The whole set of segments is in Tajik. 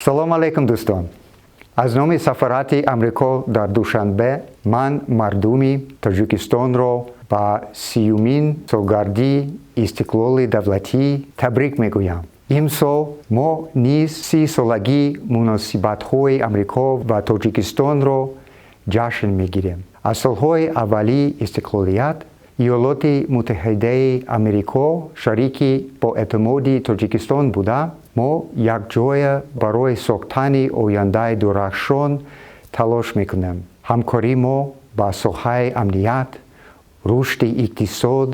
Салом алейкум, дӯстон! Аз номи сафорати Амрико дар Душанбе ман мардуми Тоҷикистонро ба 30-умин солгардии истиқлоли давлатӣ табрик мегӯям. Имсол мо низ 30-солагии муносибатҳои Амрико ва Тоҷикистонро ҷашн мегирем. Аз солҳои аввали истиқлолият Иёлоти Муттаҳидаи Амрико шарики боэътимоди Тоҷикистон буда, мо якҷоя барои сохтани ояндаи дурахшон талош мекунем. Ҳамкории мо ба соҳаи амният, рушди иқтисод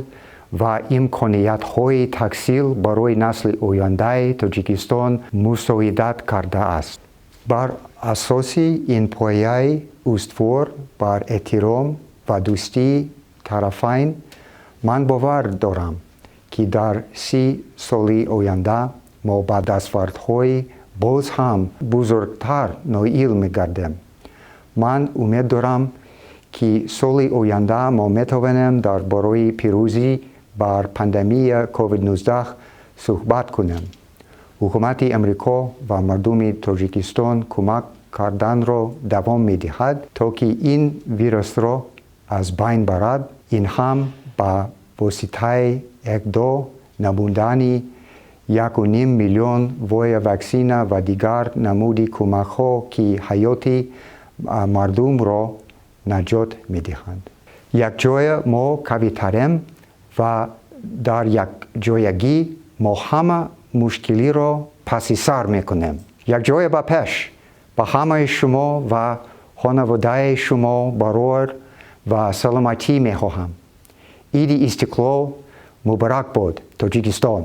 ва имкониятҳои таҳсил барои насли ояндаи Тоҷикистон мусоидат кардааст. Бар асоси ин пояи устувор бар эҳтиром ва дӯстии тарафайн ман бовар дорам, ки дар 30 соли оянда мо ба дастовардҳои боз ҳам бузургтар ноил мегардем. Ман умед дорам, ки соли оянда мо метавонем дар бораи пирӯзӣ бар пандемия COVID-19 суҳбат кунем. Ҳукумати Амрико ва мардуми Тоҷикистон кӯмак карданро давом медиҳад, то ки ин вирусро аз байн барад, ин ҳам ба воситаи иҳдо намудани 1,5 миллион воя ваксина ва дигар намуди кӯмакҳо, ки ҳаёти мардумро наҷот медиҳанд. Якҷоя мо қавитарем ва дар якҷоягӣ мо ҳама мушкилиро паси сар мекунем. Якҷоя ба пеш! Ба ҳамаи шумо ва хонаводаи шумо барор ва саломатӣ мехоҳам. Иди Истиқлол муборак бод, Тоҷикистон!